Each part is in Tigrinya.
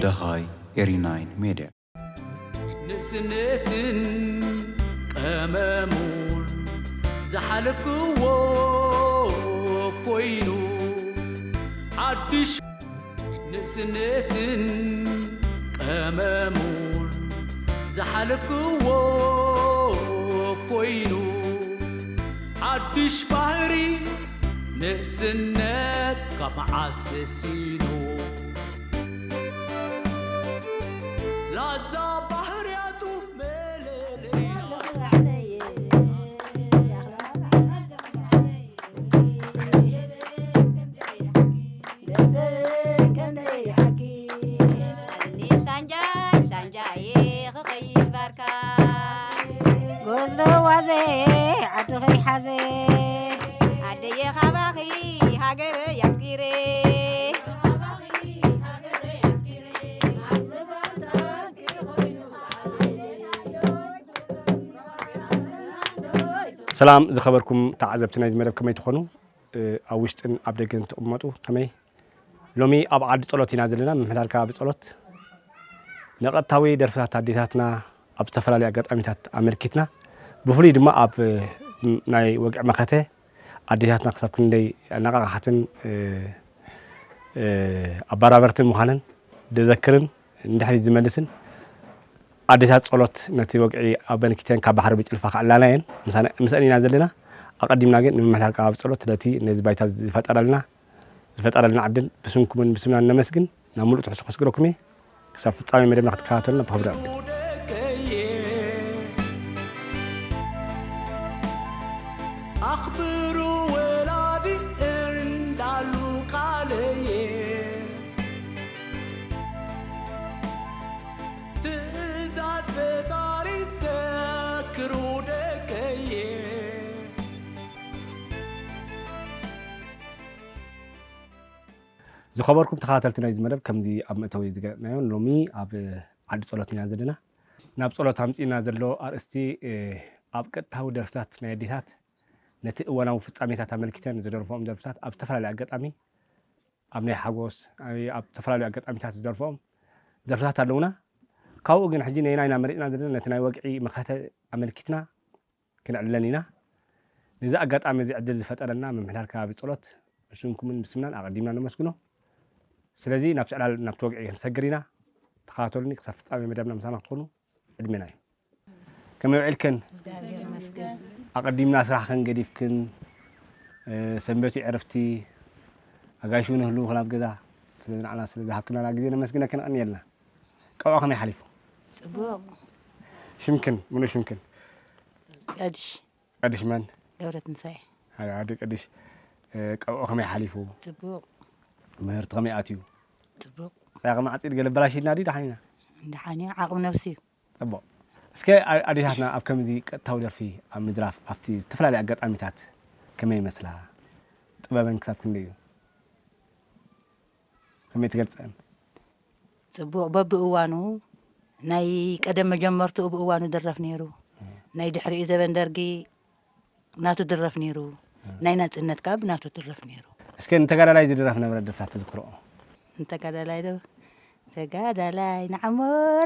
ደሃይ ኤሪ ናይን ሜድያ። ንእስነትን ቀመሙን ዝሓለፍክዎ ኮይኑ ሓድሽ ንእስነትን ቀመሙን ዝሓለፍክዎ ኮይኑ ሓድሽ ባህሪ ንእስነት ካብ መዓስ ሰሲኑ ላዛ ባህርያቱ መለለያ ሳንጃይ ሳንጃይ ክኸይድ ባርካ ጎዞ ዋዘ ዓዱ ከይሓዘ ኣደየ ካባኺ ሃገረ ያፍቂረ ሰላም ዝኸበርኩም ተዓዘብቲ ናይዚ መደብ ከመይ ትኾኑ? ኣብ ውሽጥን ኣብ ደገን ትቕመጡ ከመይ? ሎሚ ኣብ ዓዲ ጸሎት ኢና ዘለና። ምምሕዳር ከባቢ ጸሎት ንቐጥታዊ ደርፍታት ኣዴታትና ኣብ ዝተፈላለዩ ኣጋጣሚታት ኣመልኪትና፣ ብፍሉይ ድማ ኣብ ናይ ወግዒ መኸተ ኣዴታትና ክሳብ ክንደይ ኣነቓቓሕትን ኣባራበርትን ምዃነን ዘዘክርን ንድሕሪት ዝመልስን ኣዴታት ጸሎት ነቲ ወግዒ ኣበንኪተን ካብ ባሕሪ ብጭልፋ ክዕላና እየን ምስአን ኢና ዘለና። ኣቐዲምና ግን ንምምሕዳር ከባቢ ጸሎት ስለቲ ነዚ ባይታ ዝፈጠረልና ዝፈጠረልና ዕድል ብስምኩምን ብስምናን ነመስግን። ናብ ሙሉእ ትሕዝቶ ከስግረኩም እየ። ክሳብ ፍጻሜ መደብና ክትከታተሉና ብኽብሪ እዕድም። ኣኽብሩ ወላዲ እንዳሉ ቃለየ ትእዛዝ ፈጣሪ ዘክሩ ደቀየ። ዝኸበርኩም ተኸታተልቲ ናይዚ መደብ ከምዚ ኣብ መእተዊ ዝገለጽናዮ ሎሚ ኣብ ዓዲ ጸሎት ኢና ዘለና። ናብ ጸሎት ኣምጺእና ዘሎ ኣርእስቲ ኣብ ቀጥታዊ ደርፍታት ናይ ኣዴታት ነቲ እዋናዊ ፍጻሜታት ኣመልኪተን ዝደርፍኦም ደርፍታት ኣብ ዝተፈላለየ ኣጋጣሚ ኣብ ናይ ሓጎስ ኣብ ዝተፈላለዩ ኣጋጣሚታት ዝደርፍኦም ደርፍታት ኣለውና። ካብኡ ግን ሕጂ ነየናይ ኢና መሪጽና ዘለና ነቲ ናይ ወግዒ መኸተ ኣመልኪትና ክነዕልለን ኢና። ነዚ ኣጋጣሚ እዚ ዕድል ዝፈጠረልና ምምሕዳር ከባቢ ጸሎት ብስምኩምን ብስምናን ኣቐዲምና ነመስግኖ። ስለዚ ናብቲ ዕላል ናብቲ ወግዒ ክንሰግር ኢና። ተኸታተሉኒ ክሳብ ፍጻሜ መደብና ምሳና ክትኾኑ ዕድሜና እዩ። ከመይ ውዒልክን? ኣቐዲምና ስራሕክን ገዲፍክን ሰንበት እዩ ዕረፍቲ ኣጋይሽ እውን ይህልውኽን ኣብ ገዛ ስለዚ ንዓና ስለዝሃብክናና ግዜ ነመስግነክን የቐንየልና። ቀብዖ ከመይ ሓሊፉ? ፅቡቕ። ሽምክን ምሉእ ሽምክን? ቀድሽ ቀድሽ መን? ገብረትንሳኤ። ሓደ ቀድሽ ቀብዖ ከመይ ሓሊፉ? ፅቡቕ። ምህርቲ ከመይ ኣትዩ? ፅቡቕ። ፀያ ከመይ ዓፂድ ገለ በላሽ ኢልና ድዩ ደሓን ኢና? ደሓን እዩ ዓቕሚ ነብሲ እዩ። ፅቡቕ። እስከ ኣዴታትና ኣብ ከምዚ ቀጥታዊ ደርፊ ኣብ ምድራፍ ኣብቲ ዝተፈላለዩ ኣጋጣሚታት ከመይ ይመስላ? ጥበበን ክሳብ ክንደይ እዩ? ከመይ ትገልፀን? ፅቡቕ በብእዋኑ ናይ ቀደም መጀመርትኡ ብእዋኑ ድረፍ ነይሩ። ናይ ድሕሪኡ ዘበን ደርጊ ናቱ ድረፍ ነይሩ። ናይ ናፅነት ከዓ ብናቱ ድረፍ ነይሩ። እስከ ንተጋዳላይ ዝድረፍ ነበረ ደርፍታት ተዝክርኦ? ንተጋዳላይ ዶ ተጋዳላይ ንዓሞ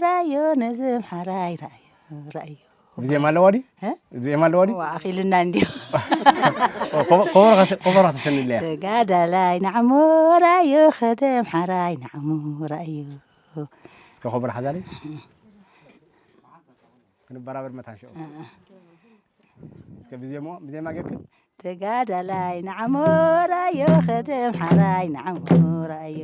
ራዮ ነዚ ምሓራይ ራዮ ራዮ ብዜማ ኣለዋ ድዩ? እ? ብዜማ ኣለዋ ድዩ? ዋ ኣኺልና እንድዩ። ኮበሮ ከሰንለያ። ተጋዳላይ ንዓሞ ራዮ ከተምሓራይ ንዓሞ ራዮ። እስከ ኮበሮ ሓዛለይ። ክንበራበር መታን ሽዑ። እስከ ብዜሞ ብዜማ ጌርክን? ተጋዳላይ ንዓሞራዮ ከተምሓራይ ንዓሞራዮ።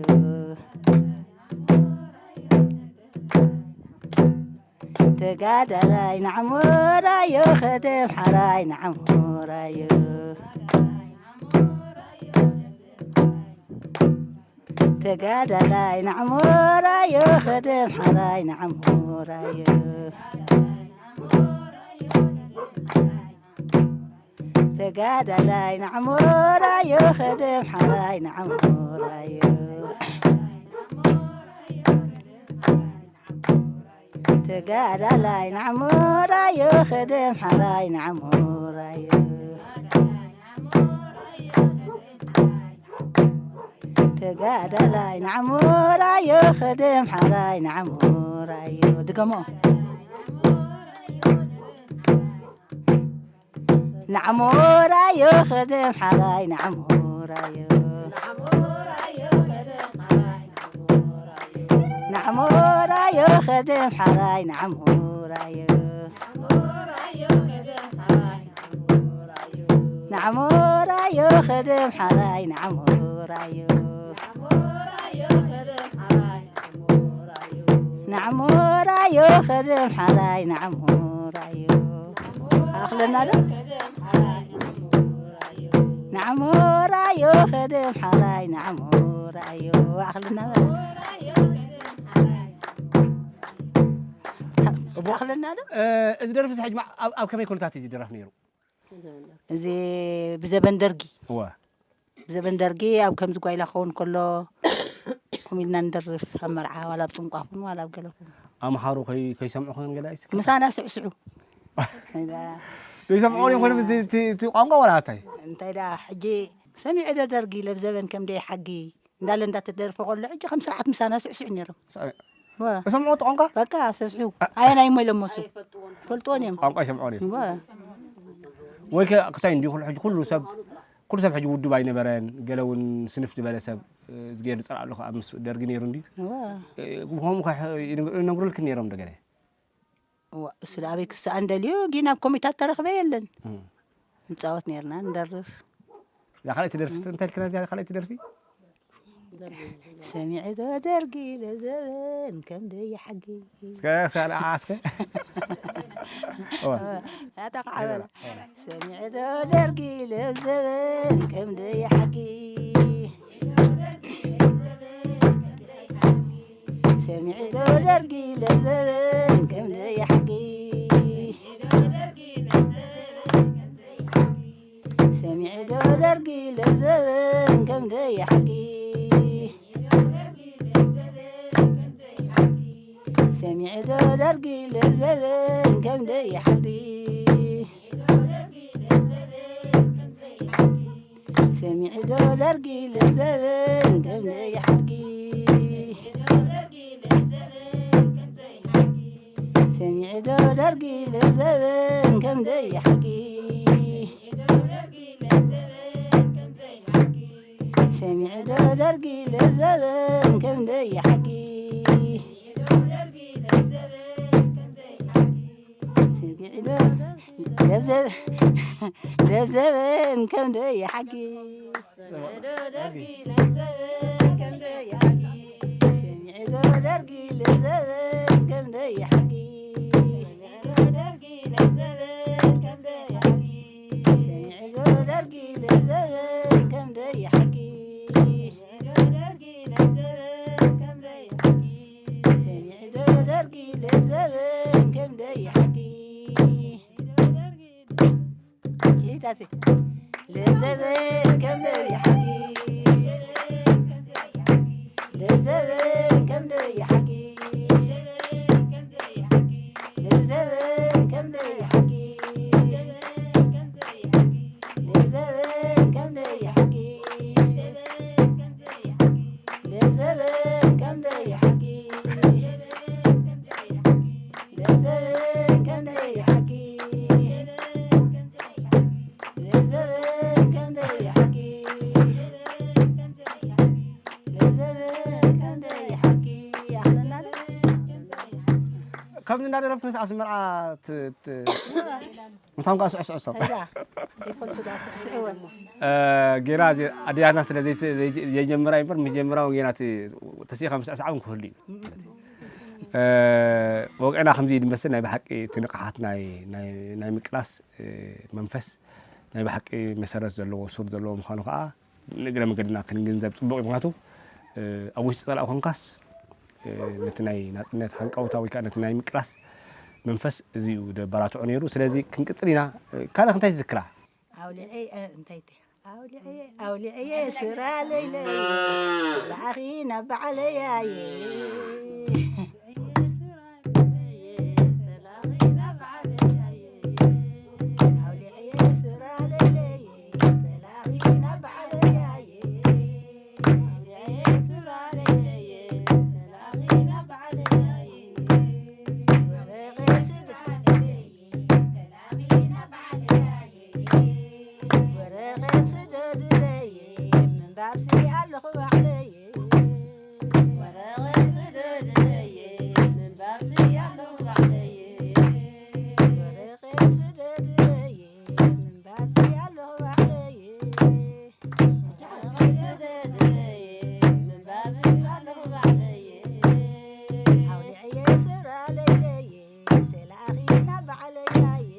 ተጋዳላይ ንዓሞራዮ ከተምሓራይ ንዓሞራዮ። ተጋዳላይ ንዓሞራዮ ከተምሓራይ ንዓሞራዮ። ተጋዳላይ ንዓሞራዮ ከተምሓራይ ንዓሞራዮ። ተጋዳላይ ንዓሞራዮ ከተምሓራይ ንዓሞራዮ። ተጋዳላይ ንዓሞራዮ፣ ከደም ሓራይ ንዓሞራዮ። ድገሞ። ንዓሞራዮ፣ ከደም ሓራይ ንዓሞራዮ። ንዓሞራዮ፣ ከደም ሓራይ ንዓሞራዮ። ንዓሞራዮ፣ ከደም ሓራይ ንዓሞራዮ። ንዓሞራዮ፣ ከደም ሓራይ ንዓሞራዮ። ኣኽለና ዶ? ንዓሞራዮ፣ ከደም ሓራይ ንዓሞራዮ። ኣኽለና በል። እቦ፣ ኣኽለና ዶ? እ፣ እዚ ደርፊ እዚ ሕጂ ማ-፣ ኣብ፣ ኣብ ከመይ ኩነታት እዩ ዝድረፍ ነይሩ? እዚ ብዘበን ደርጊ። እወ። ብዘበን ደርጊ ኣብ ከምዚ ጓይላ ክኸውን ከሎ፣ ከምኡ ኢልና ንደርፍ፣ ኣብ መርዓ፣ ዋላ ኣብ ጥምቋ ኹን፣ ዋላ ኣብ ገለ ኹን። ኣምሓሩ ከይ-፣ ከይሰምዑ ኾን ገለ ኣይስከ? ምሳና ስዕስዑ። ከይሰምዑ እዮም ኮይኖም፣ እዚ፣ እቲ፣ እቲ ቋንቋ ዋላ እንታይ? እንታይ ደኣ፣ ሕጂ ሰሚዐ ዶ ደርጊ፣ ለብዘበን ከም ደይ ሓጊ እንዳለ እንዳተደርፈ ከሎ፣ ሕጂ ከም ስርዓት ምሳና ስዕስዑ ነይሮም። ሳ-፣ ወ። እሰምዑ እቲ ቋንቋ? በቃ፣ ሰስዑ። አ- ኣየናይ እሞ ኢሎሞ እሱ? ኣይፈልጥዎን። ፈልጥዎን እዮም። ቋንቋ ይሰምዑ እዮም። ወ። ወይ ከ-፣ ክታይ እንዲሁ ኩሉ ሕጂ ኩሉ ሰብ፣ ኩሉ ሰብ ሕጂ ውዱብ ኣይነበረን። ገለ እውን ስንፍ ዝበለ ሰብ፣ እ፣ ዝገይር ዝጸልኣሉ ከኣ ምስ ደርጊ ነይሩ እንዲ። ወ። እ፣ ብኸምኡ ከ-፣ ይነግሩ-፣ ይነግሩልክን ነይሮም ዶ ገለ? እዋ፣ እሱ ደኣ ኣበይ ክሰኣን ደልዩ፣ ግን ኣብ ኮሚታት ተረኽበ የለን። እም። ንጻወት ነይርና፣ ንደርፍ። እዛ ካልኣይቲ ደርፊ ስ-፣ እንታይ ኢልክና እዚኣ ካልኣይቲ ደርፊ? ሰሚዐ ዶ ደርጊ ለዘበን ከም ደይ ሓጊ። እስከ፣ እስከ፣ ንዓ፣ እስከ። እዋ። እዋ፣ ኣታ ከዓ በላ። እዋ። ሰሚዐ ዶ ደርጊ ለዘበን ከም ደይ ሓጊ። ሰሚዐ ዶ ደርጊ ለዘበን ከም ደይ ሓጊ። ሰሚዐ ዶ ደርጊ ለዘበን ከም ደይ ሓጊ። ሰሚዐ ዶ ደርጊ ለዘበን ከም ደይ ሓጊ። ሰሚዐ ዶ ደርጊ ለዘበን ከም ደይ ሓጊ። ሰሚዐ ዶ ደርጊ ለዘበን ከም ደይ ሓጊ። ሰሚዐ ዶ ደርጊ ለዘበን ከም ደይ ሓጊ። ሰሚዐ ዶ ለዘበ-፣ ለዘበን ከም ደይ ሓጊ። ሰሚዐ ዶ ደርጊ ለዘበን ከም ደይ ሓጊ። ሰሚዐ ዶ ደርጊ ለዘበን ከም ደይ ሓጊ። ሰሚዐ ዶ ደርጊ ለዘበን ከም ደይ ሓጊ። ሰሚዐ ዶ ደርጊ ለዘበን ከም ደይ ሓጊ። ጌታቴ ለዘበን ከም ደይ ሓጊ። ለዘበን ከም ደይ ሓጊ። ለዘበን ከም ደይ ሓጊ። ለዘበን ከም ደይ ሓጊ። ለዘበን ከም ደይ ሓጊ። ለዘበን ከም ደይ ሓጊ። ለዘበን ከም ደይ ሓጊ። ለዘበን ከም ደይ ሓጊ። ኣኽለና ዶ? ከምዚ እንዳደረፍኩ ምስ ኣስመራ ት-፣ ት-፣ ምሳም ከዓ ስዕስዕ ሰብ። እዛ፣ ይፈልጡ ዳ ስዕስዕወ። እ፣ ጌና እዚ ኣዲያትና ስለ ዘይተ-፣ ዘይ-፣ ዘይጀምራ እምበር፣ ምስ ጀምራ እውን ጌና እቲ ተሲእኻ ምስዕሳዕ እውን ክህሉ እዩ። እ፣ ወግዕና ከምዚ እዩ ዝመስል። ናይ ብሓቂ እቲ ንቕሓት ናይ፣ ናይ፣ ናይ ምቅላስ፣ እ፣ መንፈስ ናይ ብሓቂ መሰረት ዘለዎ፣ ሱር ዘለዎ ምዃኑ ከዓ ንእግረ መገድና ክንግንዘብ ጽቡቕ እዩ። ምኽንያቱ፣ እ፣ ኣብ ውሽጢ ጸላኢ ኮንካስ፣ እ፣ ነቲ ናይ ናጽነት ሃንቀውታ ወይ ከዓ ነቲ ናይ ምቅላስ መንፈስ እዚ እዩ ደበራትዖ ነይሩ። ስለዚ ክንቅጽል ኢና። እ፣ ካልእ እንታይ ትዝክራ? ኣውሊዐይ፣ እ፣ እንታይ እቲ? ኣውሊዐየ፣ ኣውሊዐየ ስራ ለይለይ፣ ተላኣኺ ናብ ባዕለያየ። ኣውሊዐየ ስራ ለይለይ፣ ተላኣኺ ናብ ባዕለያየ። ወረቐት ስደድለይ ምንባብሲ ኣለኹ ባዕለይ። ወረቐት ስደድለይ ምንባብሲ ኣለኹ ባዕለይ። ወረቐት ስደድለይ ምንባብሲ ኣለኹ ባዕለይ። ወረቐት ስደድለይ ምንባብሲ ኣለኹ ባዕለይ። ኣውሊዐየ ስራ ለይለየ ተላኣኺ ናብ ባዕለያየ።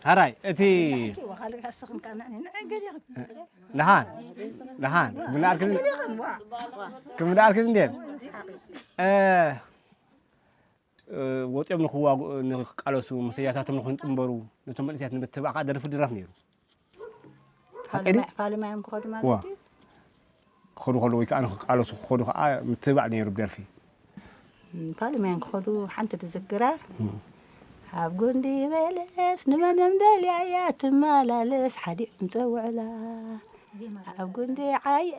ሃራይ እቲ ደሓን ደሓን ክምንኣልክን ክምንኣልክን እንዴት ወፂኦም ንክዋግኡ ንክቃለሱ መሰያታቶም ንክንፅንበሩ ነቶም መንእሰያት ንምትባዕ ከዓ ደርፊ ድረፍ ነይሩ። ሓቂ ድዩ? ፋለማ እዮም ክኸዱ ማለት ድዩ? ክኸዱ ከለዉ ወይ ከዓ ንክቃለሱ ክኸዱ ከዓ ምትብባዕ ነይሩ ብደርፊ። ፋለማ እዮም ክኸዱ ሓንቲ ትዝክራ ኣብ ጉንዲ በለስ ንመነም ደልያ እያ ትመላለስ ሓዲኦም ፀውዕላ ኣብ ጉንዲ ዓየ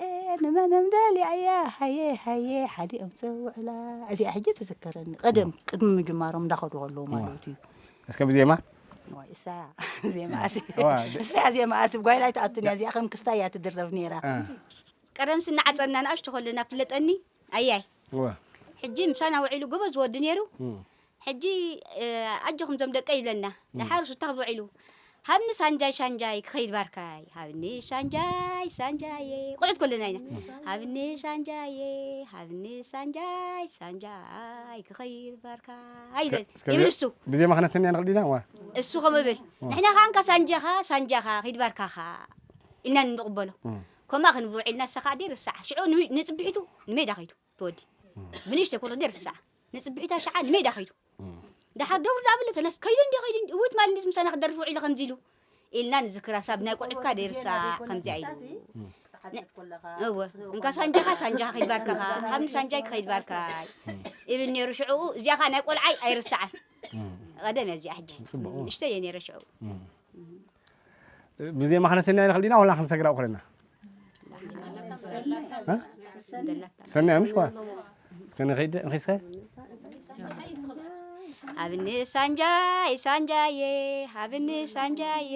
ንመነም ደልያ እያ ሃየ ሃየ ሓዲኦም ፀውዕላ እዚኣ ሕጂ ትዝከረኒ ቀደም ቅድሚ ምጅማሮም እንዳኸዱ ከለዉ ማለት እዩ። እስከ ብዜማ ወይ እሳ ዜማ ኣሲ እዋ፣ ድ- እሳ ዜማ ኣሲ ጓይላ ኣይትኣቱን እያ እዚኣ ከም ክስታ እያ ትድረብ ነይራ እ፣ ቀደም ስናዓፀና ንኣሽቱ ከለና ፍለጠኒ ኣያይ እዋ፣ ሕጂ ምሳና ውዒሉ ጎበዝ ወዲ ነይሩ እም፣ ሕጂ እ፣ ኣጆኹም ዞም ደቀ ይብለና እም፣ ደሓር ሽታ ክብል ውዒሉ ሃብኒ ሳንጃይ ሳንጃይ ክኸይድ ባርካይ ሃብኒ ሳንጃይ ሳንጃየ ቆልዑት ከለና ኢና ሃብኒ ሳንጃየ ሃብኒ ሳንጃይ ሳንጃይ ክኸይድ ባርካይ ይብል እስከ ይብል እሱ ብዜማ ክነሰንያ ንኽእል ኢና እዋ እሱ ከምኡ ይብል ንሕና ከዓ እንካ ሳንጃኻ ሳንጃኻ ኺድ ባርካኻ ኢልና ንቕበሎ እም፣ ከምኣ ክንብል ውዒልና እሳ ከዓ ደይርስዓ ሽዑ ንሚ- ንፅብሒቱ ንሜዳ ኸይዱ ተወዲ ብንእሽተይ ኮሎ ደይርስዓ ንፅብሒታ ሸዓ ንሜዳ ኸይዱ ደሓር ደብር ዝኣበለ ተነስ ከይዱ እንዲ ከይዱ እንዲ እውት ማለት እንዲ ምሳና ክደርፍ ውዒሉ ከምዚ ኢሉ ኢልና ንዝክራ ሳብ ናይ ቆልዑትካ ደይርሳዕ ከምዚኣ ኢሉ እወ እንካ ሳንጃኻ ሳንጃኻ ከይድባርከኻ ሃብኒ ሳንጃይ ክኸይድባርካይ ይብል ነይሩ ሽዕኡ እዚኣ ከዓ ናይ ቆልዓይ ኣይርሳዓን ቀደም እያ እዚኣ ሕጂ ንእሽተይ እየ ነይረ ሽዕኡ ብዜማ ክነሰንያ ንኽእል ዲና ወላ ክንሰግራ ክለና ሰናይ ምሽ ኳ እስከ ንኸይድ ንኸይድ ኣብኒ ሳንጃይ ሳንጃዬ ኣብኒ ሳንጃዬ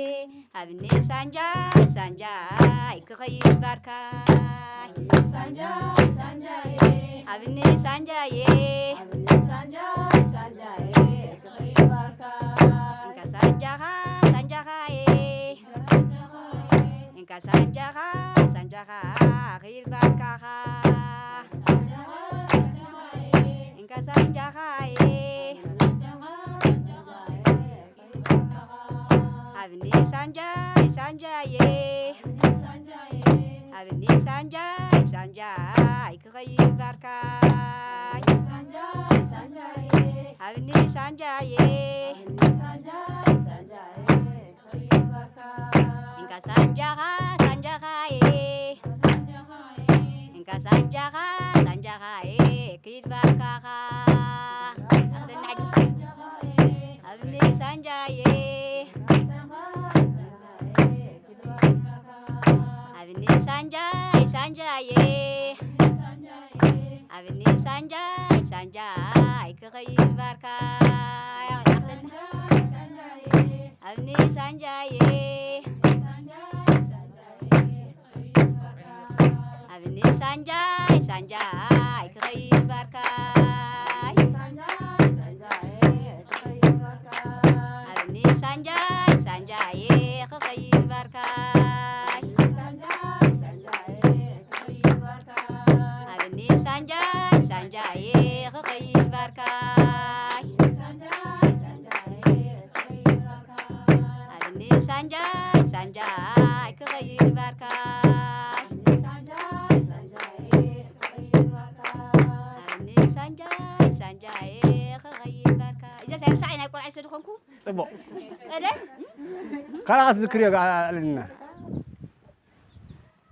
ኣብኒ ሳንጃይ ሳንጃይ ክኸይድ ባርካይ ኣብኒ ሳንጃዬ እንካ ሳንጃኻ ሳንጃኻዬ እንካ ሳንጃኻ ሳንጃኻ ኺድ ባርካኻ እንካ ሳንጃኻዬ ኣብኒ ሳንጃይ ሳንጃዬ ኣብኒ ሳንጃይ ሳንጃይ ክኸይድ ባርካይ ኣብኒ ሳንጃዬ እንካ ሳንጃኻ ሳንጃኻዬ እንካ ሳንጃኻ ሳንጃኻዬ ኪድ ባርካኻ ኣብኒ ሳንጃዬ ኣብኒ ሳንጃይ ሳንጃዬ ኣብኒ ሳንጃይ ሳንጃይ ክኸይድ ባርካይ ኣብኒ ሳንጃዬ ኣብኒ ሳንጃይ ሳንጃይ ክኸይድ ባርካይ ኣብኒ ሳንጃይ ሳንጃዬ ክኸይድ ባርካይ ኣብኒ ሳንጃይ ሳንጃዬ ክኸይድ ባርካይ። ኣልኒ ሳንጃይ ሳንጃይ ክኸይድ ባርካይ። ኣልኒ ሳንጃይ ሳንጃይ ክኸይድ ባርካይ። እዛ ሳይርሳዕ ናይ ቆልዓ ይሰዱ ኾንኩ። ጽቡቕ። ቀደም ካልኣ ክትዝክርዮ ኣልኒ።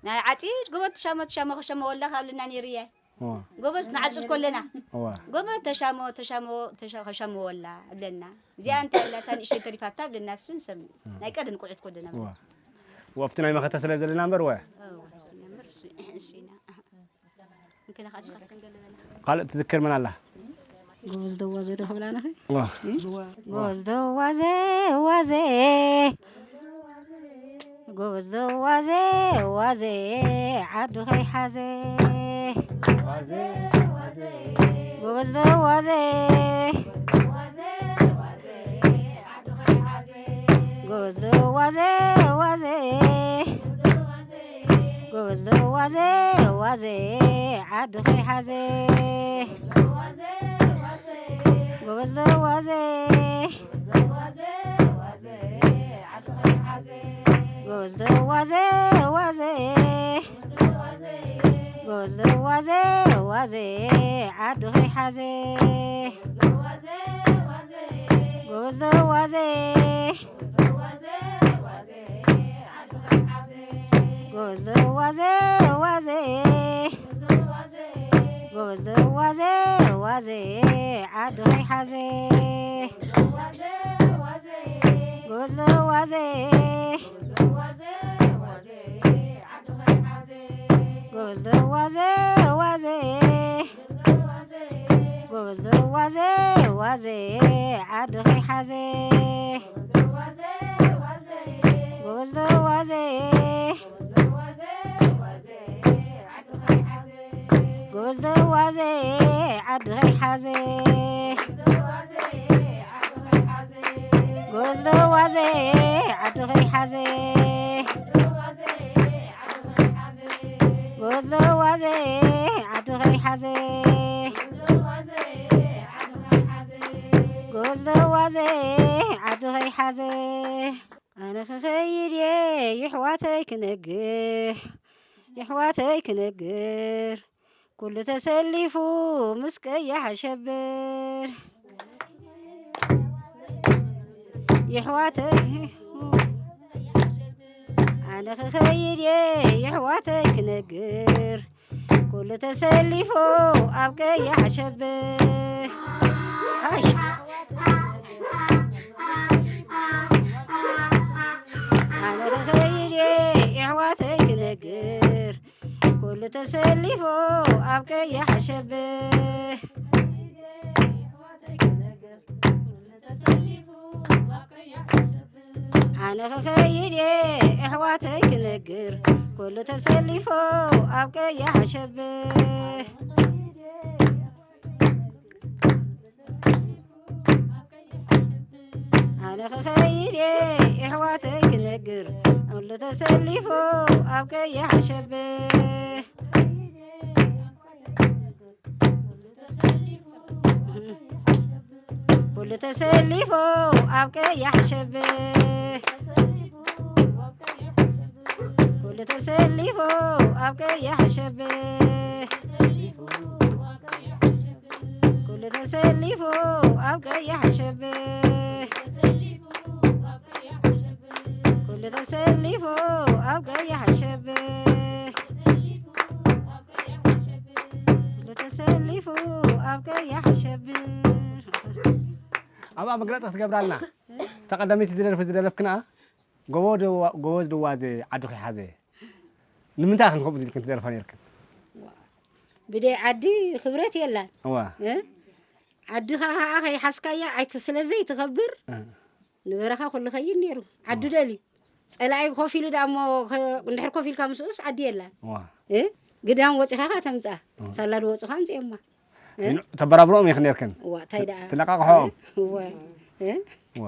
ናይ ዓጺድ ጎቦ ትሻሞ ትሻሞ ክሸሞ ወላ ካብ ልና ነይሩ እየ። እዋ። ጎበዝ ንዓጽድ ኮለና። እዋ። ጎበዝ ተሻሞ ተሻሞ ተሻ- ከሻሞ ወላ እብለና። እዚኣ እንታይ እላ እታ ንእሽተይ ተሪፋታ እብለና እሱ ንሰምዕ። እዋ። ናይ ቀደም ንቁዕት ኮለና። እዋ። ወፍቲ ናይ መኸተ ስለ ዘለና እምበር ወ። እዋ፣ እሱ ነምር እሱ እሱ ኢና። እንከለ ካሽ ከፍተን ገለበና። ካልእ ትዝክር ምን ኣላ? ጎበዝ ደዋዘ ዶ ክብላ ነኸ? እዋ። ጎበዝ ደዋዘ ዋዘ። ጎበዝ ደዋዘ ዋዘ ዓዱ ከይሓዘ። ጎበዝ ደዋዘ። ጎበዝ ደዋዘ ዋዘ። ጎበዝ ደዋዘ ዋዘ ዓዱ ከይሓዘ። ጎበዝ ደዋዘ። ጎበዝ ደዋዘ ዋዘ። ጎበዝ ደዋዘ ዋዘ ዓዱ ከይሓዘ። ጎበዝ ደዋዘ። ጎበዝ ደዋዘ ዋዘ። ጎበዝ ደዋዘ ዋዘ ዓዱ ከይሓዘ። ጎበዝ ደዋዘ። ጎበዝ ደዋዘ ዋዘ። ጎበዝ ደዋዘ ዋዘ ዓዱ ከይሓዘ። ጎበዝ ደዋዘ። ጎበዝ ደዋዘ ዓዱ ከይሓዘ። ጎበዝ ደዋዘ ዓዱ ከይሓዘ። ጎበዝ ደዋዘ ዓዱ ከይሓዘ። ጎበዝ ደዋዘ ዓዱ ከይሓዘ። ኣነ ክኸይድ እየ የሕዋተይ ክነግር፣ የሕዋተይ ክነግር፣ ኩሉ ተሰሊፉ ምስ ቀያሕ ኣሸብር። የሕዋተይ ኣነ ክኸይድ እየ የሕዋተይ ክነግር፣ ኩሉ ተሰሊፉ ኣብ ቀያሕ ኣሸብር። ኣይ። ኣነ ክኸይድ እየ የሕዋተይ ክነግር፣ ኩሉ ተሰሊፉ ኣብ ቀያሕ ኣሸብር። ኣነ ክኸይድ እየ ኣሕዋተይ ክነግር፣ ኩሉ ተሰሊፉ ኣብ ቀያሕ ኣሸብር። ኣነ ክኸይድ እየ ኣሕዋተይ ክነግር፣ ኩሉ ተሰሊፉ ኣብ ቀያሕ ኣሸብር። ኩሉ ተሰሊፉ ኣብ ቀያሕ ኣሸብር። ኩሉ ተሰሊፉ ኣብ ቀያሕ ኣሸብር። ኩሉ ተሰሊፉ ኣብ ቀያሕ ኣሸብር። ኩሉ ተሰሊፉ ኣብ ቀያሕ ኣሸብር። ኩሉ ተሰሊፉ ኣብ ቀያሕ ኣሸብር። ኣብኣ መግለጺ ክትገብራልና። እታ ቀዳመይቲ ትደርፊ ዝደረፍክንኣ፣ ጎቦ ደዋ-፣ ጎበዝ ደዋዘ ዓዱ ከይሓዘ። ንምንታይ ኢኽን ከምኡ ኢልክን ትደርፋ ነይርክን? ብደይ ዓዲ ክብረት የላን። እዋ። እ? ዓድኻ ኸዓ ከይሓዝካያ ኣይተ-፣ ስለ ዘይትኸብር እ። ንበረኻ ኩሉ ኸይድ ነይሩ። ዓዱ እዋ። ደልዩ። ጸላኢ ኮፍ ኢሉ ደኣ እሞ ኸ-፣ እንድሕር ኮፍ ኢልካ ምስኡስ ዓዲ የላን። እዋ። እ? ግዳም ወጺኻ ኸዓ ተምጽኣ። እዋ። ሳላ ድወጹኻ ኣምጽኦማ። እ? ን-፣ ተበራብርኦም ኢኽን ነይርክን? እዋ፣ እንታይ ደኣ? ትነቃቕሕኦም? እወ። እ? እዋ።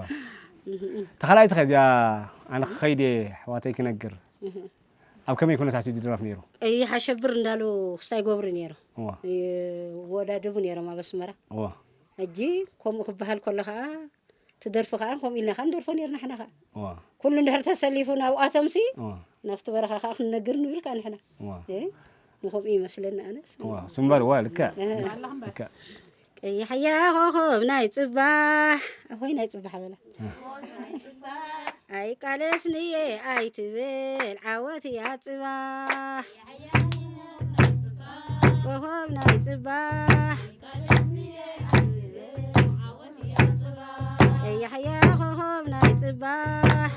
እህ፣ እህ። ተኻላይት ኸ እዚኣ ኣነ ክኸይድ እየ ኣሕዋተይ ክነግር። እህ። ኣብ ከመይ ኩነታት እዩ ዝድረፍ ነይሩ? ቀይሕ ኣሸብር እንዳሉ ክስታይ ይገብሩ ነይሮም። እዋ ይወዳደቡ ነይሮም ኣብ ኣስመራ። እዋ ሕጂ ከምኡ ክበሃል ከሎ ከዓ እቲ ደርፊ ከዓ ከምኡ ኢልና ከዓ ንደርፎ ነይርና ንሕና ከዓ። እዋ ኩሉ እንድሕር ተሰሊፉ ናብኣቶምሲ እዋ ናብቲ በረኻ ከዓ ክንነግር ንብል ከዓ ንሕና። እዋ እ? ንኸምኡ ይመስለኒ ኣነስ። እዋ እሱ እምበር እዋ ልክዕ እህ። ልክዕ ቀያሕያ ኮኾብ ናይ ጽባሕ ኣኾይ ናይ ጽባሕ በላ ኣይቃለስንየ ኣይትበል ዓወት እያ ጽባሕ ኮኾብ ናይ ጽባሕ ቀያሕያ ኮኾብ ናይ ጽባሕ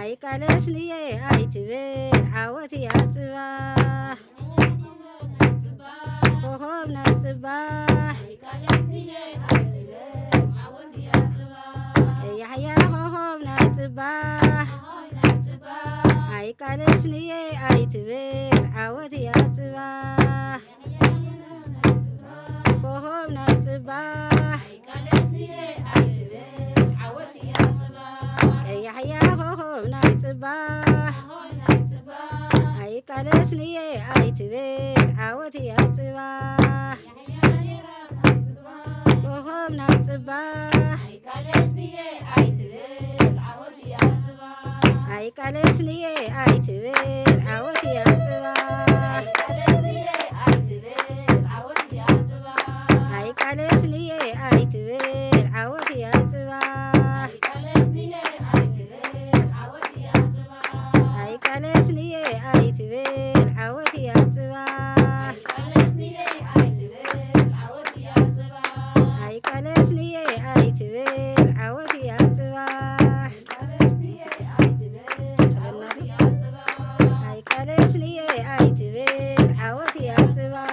ኣይቃለስንየ ኣይትበል ዓወት እያ ጽባሕ ኮኾብ ናይ ጽባሕ ቀያሕያ ኮኾብ ናይ ጽባሕ ኣይቃለስንየ ኣይትበል ዓወት እያ ጽባሕ ኮኾብ ናይ ጽባሕ ቀያሕያ ኮኾብ ናይ ጽባሕ ኣይቃለስንየ ኣይትበል ዓወት እያ ጽባሕ ኮኾብ ናይ ጽባሕ ኣይቃለስንየ ኣይትበል ዓወት እያ ጽባሕ ኣይቃለስንየ ኣይትበል ዓወት እያ ጽባሕ ኣይቃለስንየ ኣይትበል ዓወት እያ ጽባሕ ኣይቃለስንየ ኣይትበል ዓወት እያ ጽባሕ ኣይቃለስንየ ኣይትበል ዓወት እያ ጽባሕ ኣይቃለስንየ ኣይትበል ዓወት እያ ጽባሕ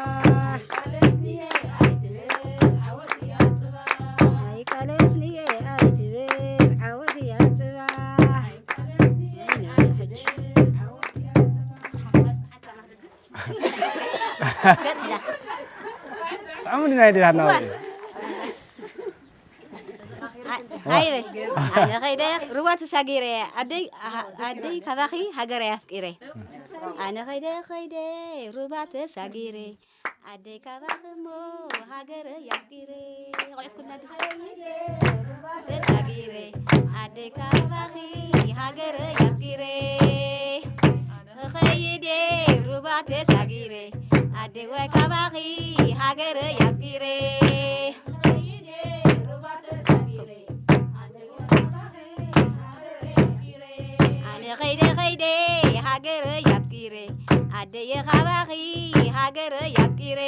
ጥዑም ናይ ድራና ኣይበል ኣነ ኸይደ ሩባ ተሻጊረ ኣደይ ኣደይ ካባኺ ሃገረ ኣፍቂረ ኣነ ኸይደ ኸይደ ሩባ ተሻጊረ ኣደይ ካባኺ እሞ ሃገረ ኣፍቂረ ቆዕት ኩልና ተሻጊረ ኣደይ ካባኺ ሃገረ ኣፍቂረ ኸይደ ሩባ ተሻጊረ ኣደይ ወይ ካባኺ ሃገረ ኣፍቂረ ኣነ ኸይደ ኸይደ ሃገረ ኣፍቂረ ኣደየ ካባኺ ሃገረ ኣፍቂረ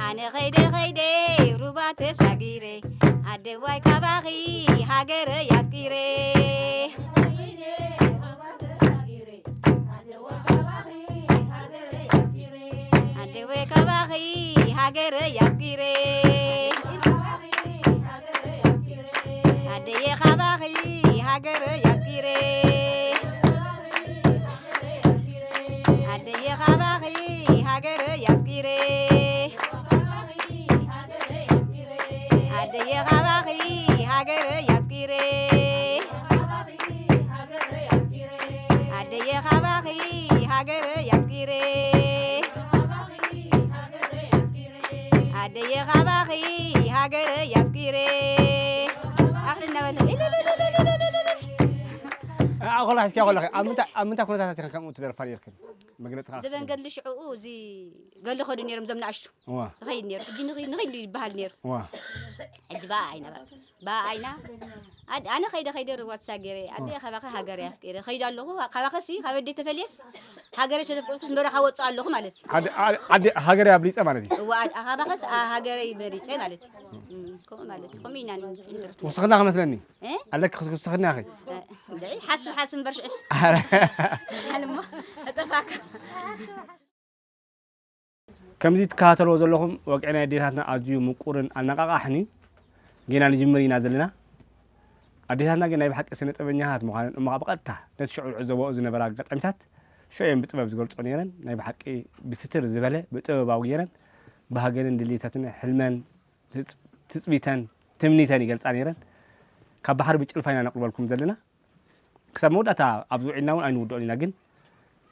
ኣነ ኸይደ ኸይደ ሩባ ተሻጊረ ኣደዋይ ካባኺ ሃገረ ኣፍቂረ ኣደወ ካባኺ ሃገረ ኣፍቂረ ኣደየ ካባኺ ሃገረ ኣፍቂረ ኣደየ ካባኺ ሃገረ ኣፍቂረ ኣደየ ካባኺ ሃገረ ኣፍቂረ ኣደየ ካባኺ ሃገረ ኣፍቂረ ኣደየ ካባኺ ሃገረ ኣፍቂረ ኣኽሊ እናበለ ኣኾላ እስኪ ኣኾላ ኣብ ምንታይ ኣብ ምንታይ ኩነታት ኢኽን ከምኡ ትደርፋ ነርክን መግለጽ ዘበን ገድሊ ሽዕኡ እዚ ገድሊ ኸዱ ነይሮም ዘም ንኣሽቱ ዋ ይኸይድ ነይሩ ሕጂ ንኸይድ ንኸይድ ይበሃል ነይሩ ዋ ሕጂ በኣ ኣይና በኣ ኣይና ኣድ- ኣነ ኸይደ ኸይደ ርዋ ተሳገረ ኣደ ካባኸ ሃገር ኣፍቂረ ኸይደ ኣለኹ ካባኸሲ ካብ ኣደ ተፈልየስ ሃገረ ስለፍቅርኩስ ንበረኻ ወፅእ ኣለኹ ማለት እዩ ሓደ ሓደ ሃገር ኣብሊጸ ማለት እዩ እዋ ኣድ- ካባኸስ ኣ- ሃገረይ መሪፀ ማለት እዩ እም፣ ከምኡ ማለት እዩ ከምኡ ኢና ንፍንድር ውስኽና ክመስለኒ እ? ኣለኪ ክስ- ውስኽና ኸ እንድዒ ሓስብ ሓስብ እምበር ሽዑስ ሓልሞ እጠፋካ ከምዚ ትከታተልዎ ዘለኹም ወግዒ ናይ ኣዴታትና ኣዝዩ ምቁርን ኣነቓቓሕን እዩ። ጌና ንጅምር ኢና ዘለና። ኣዴታትና ግን ናይ ብሓቂ ስነ ጥበበኛታት ምዃነን እሞ ብቐጥታ ነቲ ሽዑ ዝዕዘበኦ ዝነበራ ኣጋጣሚታት ሽዑ እየን ብጥበብ ዝገልጾ ነይረን። ናይ ብሓቂ ብስትር ዝበለ ብጥበባዊ ጌረን ብሃገርን ድሌታትን ሕልመን ትጽ- ትጽቢተን ትምኒተን ይገልጻ ነይረን። ካብ ባሕሪ ብጭልፋ ኢና ነቕርበልኩም ዘለና። ክሳብ መወዳእታ ኣብዚ ውዒልና እውን ኣይንውድኦን ኢና፣ ግን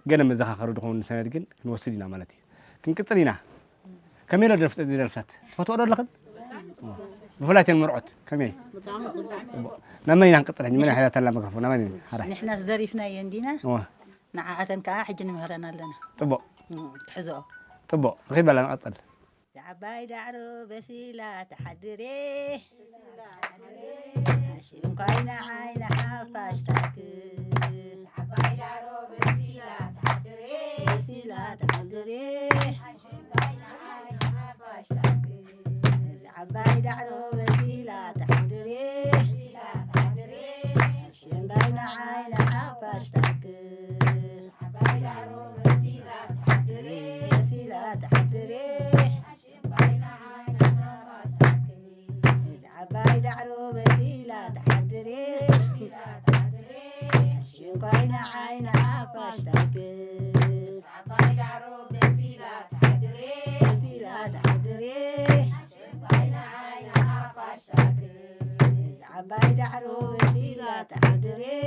ገለ መዘኻኸሪ ድኸውን ሰነድ ግን ክንወስድ ኢና ማለት እዩ። ክንቅጽል ኢና። ከመይ ኣሎ ደርፍ-፣ እዚ ደርፍታት? ትፈትዎ ዶ ኣለኽን? ብፍላይ እተን መርዖት፣ ከመይ? ናብ መን ኢና ክንቅጽል ሕጂ? መን ሒዛታ ኣላ መክሮፎን? ናብ መን ኢና? ሓራይ። ንሕናስ ደሪፍናየን ዲና? እወ። ንዓኣተን ከኣ ሕጂ ንምህረን ኣለና። ጽቡቕ። እም፣ ትሕዝኦ። ጽቡቕ። ርኺብ በላ ንቐጽል። እዛ ዓባይ ዳዕሮ በሲላ ትሓድር እየ። ኣሽንኳይ ንዓይ ንሓፋሽ ታክል። በሲላ ትሓድር እየ። እዛ ዓባይ ዳዕሮ በሲላ ትሓድር እየ። ኣሽንኳይ ንዓይ ንሓፋሽ ታክል። በሲላ ትሓድር እየ። እዛ ዓባይ ዳዕሮ በሲላ ትሓድር እየ። ኣሽንኳይ ንዓይ ንሓፋሽ ታክል። በሲላ ትሓድር እየ። እዛ ዓባይ ዳዕሮ በሲላ ትሓድር እየ።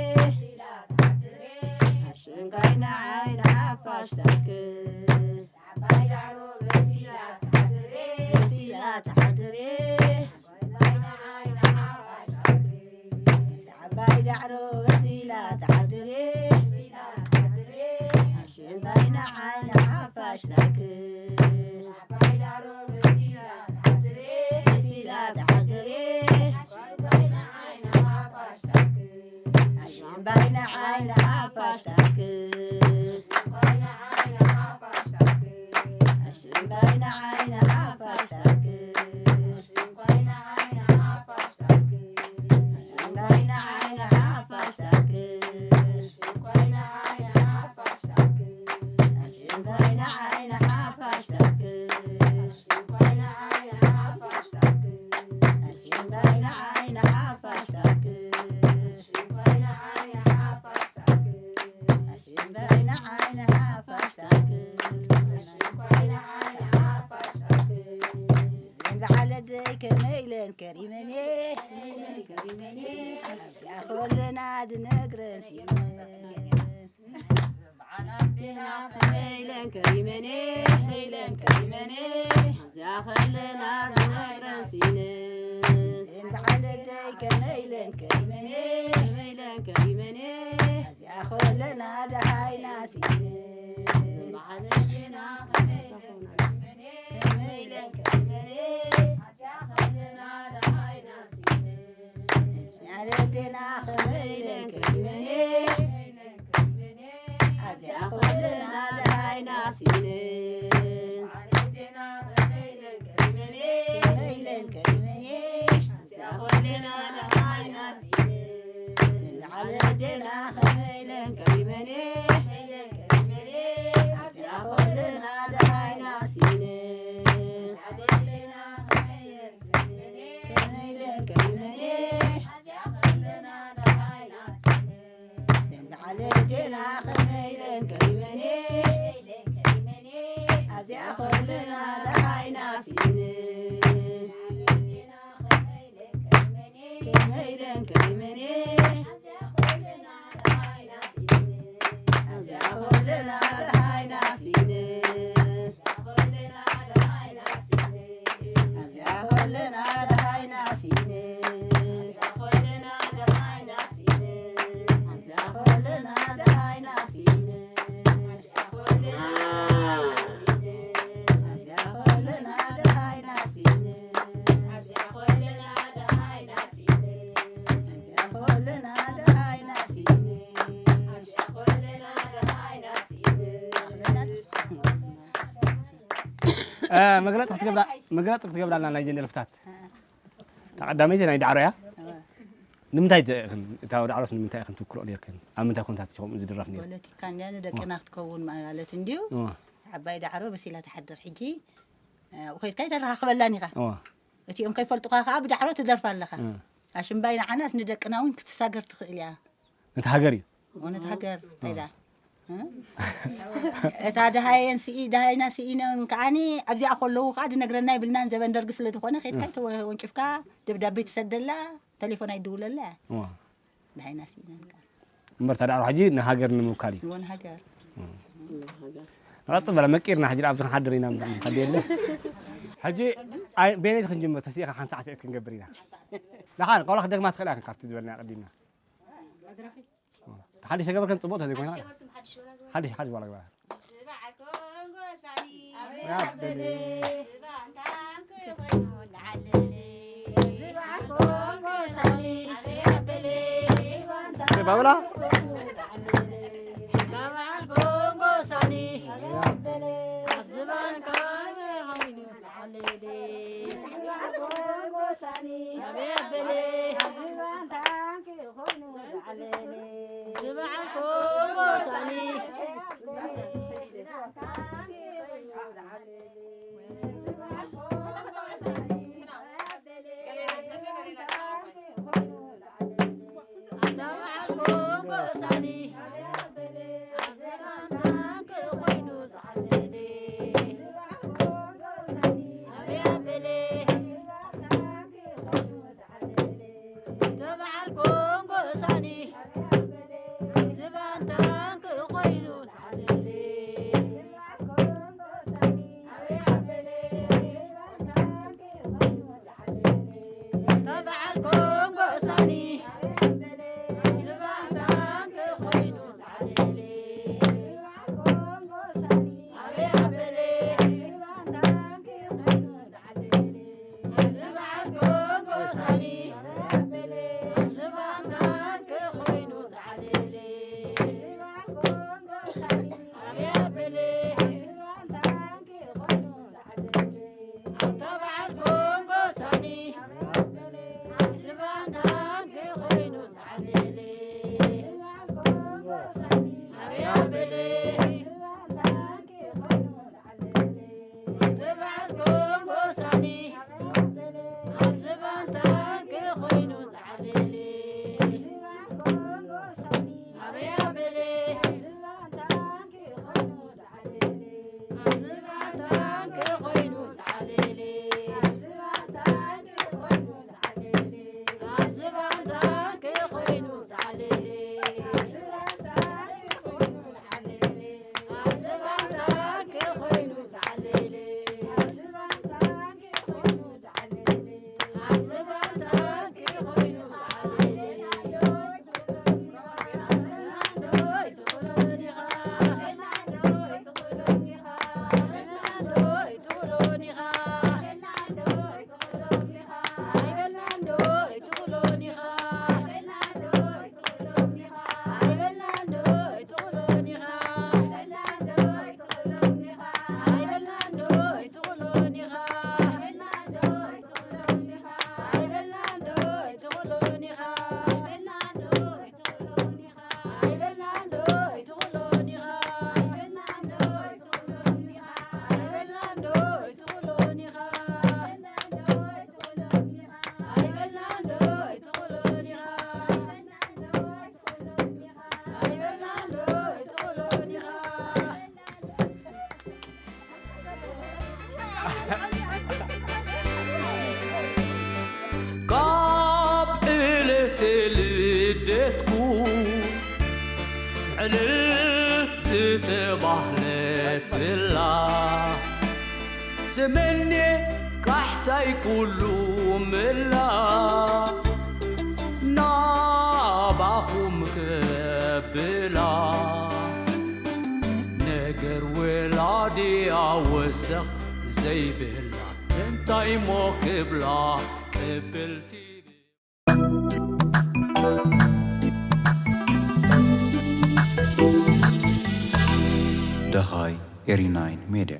ኣሽንኳይ ንዓይ ንሓፋሽ ታክል። በሲላ ትሓድር እየ። እዛ ዓባይ ዳዕሮ በሲላ ትሓድር እየ። ኣሽንኳይ ንዓይ ንሓፋሽ ታክል። በሲላ ትሓድር እየ። ኣሽንኳይ ንዓይ ንሓፋሽ ታክል። ኣሽንኳይ ንዓይ ንሓፋሽ ታክል። ኣሽንኳይ ንዓይ ንሓፋሽ ታክል። ኣሽንኳይ ንዓይ ንሓፋሽ ታክል። ኣሽንኳይ ንዓይ ንሓፋሽ ታክል። ኣሽንኳይ ንዓይ ንሓፋሽ ታክል። እዘን በዓል ኣደይ ከመይ ኢለን ከሪመን እየ። ኣብዚኣ ከለና ዝነግረን ስኢነን። በዓል ኣዴና ከመይ ኢለን ከሪመን እየ። ከመይ ኢለን ከሪመን እየ። ኣብዚኣ ከለና ዝነግረን ስኢነን። እዘን በዓል ኣደይ ከመይ ኢለን ከሪመን እየ። ከመይ ኢለን ከሪመን እየ። ኣብዚኣ ከለና ደሃይና ስኢነን። በዓል ኣዴና ከመይ ኢለን ከሪመን እየ። ከመይ ኢለን ከሪመን እየ። ኣብዚኣ ከለና ደሃይና ስኢነን። ኣደና ከመይ ኢለን ከሪመን እየ። ኣብዚኣ ኩልና ደሃይና ስኢነን። ከመይ ኢለን ከሪመን እየ። ኣብዚኣ ኩልና ደሃይና ስኢነን። ንበዓል ኣደና ከመይ ኢለን ከሪመን እየ። ኣብዚኣ ኩልና ደሃይና ስኢነን። ከመይ ኢለን ከሪመን እየ። ንበዓል ኣዴና ከመይ ኢለን ከሪመን እየ። ኣብዚኣ ኩልና ደሃይና ስኢነን። ከመይ ኢለን ከሪመን እየ። ኣብዚኣ ኩልና ደሃይና ስኢነን። ኣብዚኣ ኩልና ደሃይና ስኢነን። ኣብዚኣ ኩልና ደሃይና ስኢነን። ኣብዚኣ ኩልና ደሃይና ስኢነን። ኣብዚኣ ኩልና ደሃይና ስኢነን። እ፣ መግለጺ ክትገብራ-፣ መግለጺ ክትገብራልና ናይ ጀንደልፍታት። እታ ቀዳመይቲ ናይ ዳዕሮ እያ። እወ። ንምንታይ ተ-፣ እታ ዳዕሮስ ንምንታይ ኢኽን ትውክልኦ ነይርክን? ኣብ ምንታይ ኩነታት ኢኹም ዝድረፍ ነይሩ? ፖለቲካ እንድያ ንደቅና ክትከውን ማለት እንድዩ። እወ። ዓባይ ዳዕሮ በሲላ ትሓድር። ሕጂ፣ እ፣ ከይድካ ኣይተረኻኽበላን ኢኻ። እወ። እቲኦም ከይፈልጡኻ ከኣ ብዳዕሮ ትደርፍ ኣለኻ። እወ። ኣሽምባይ ንዓናስ ንደቅና እውን ክትሳገር ትኽእል እያ። ነቲ ሃገር እዩ። እወ፣ ነቲ ሃገር፣ እንታይ እወ። ደኣ? እታ ደሃየን ስኢ ደሃይና ስኢነን ከዓኒ ኣብዚኣ ከለዉ ከዓ ድነግረና ይብልናን ዘበን ደርጊ ስለ ዝኾነ ከድካ ተወንጭፍካ ደብዳቤ ትሰደላ ተሌፎን ኣይድውለላ እያ። ደሃይና ስኢነን ከዓ እምበር ታዲያ ሕጂ ንሃገር ንምውካል እዩ። ንወን ሃገር ረጥ በለ መቂርና ሕጂ ኣብ ክንሓድር ኢና ከዲ የለ ሕጂ ቤነይ ክንጅምር ተሲኢኻ ሓንቲ ዓስዒት ክንገብር ኢና። ደሓን ቆላ ክደግማ ትኽእል እያ ካብቲ ዝበልና ቀዲምና ሓድሽ ተገበርከን ፅቡቅ ተዘይኮይና ሓድሽ ሓድሽ ዋላ ግበራ ባብላ ዝበዓል ኮንጎ ሳኒ ካብ ዕለተ ልደትኩ ዕልል ዝተባህለትላ ዘመኔ ቃሕታይ ኩሉ ምላ ናባኹም ከብላ ነገር ወላዲያ ወሰኽ ዘይብላ እንታይ ሞ ክብላ ቅብልቲ ደሃይ ኤሪ ናይን ሜድያ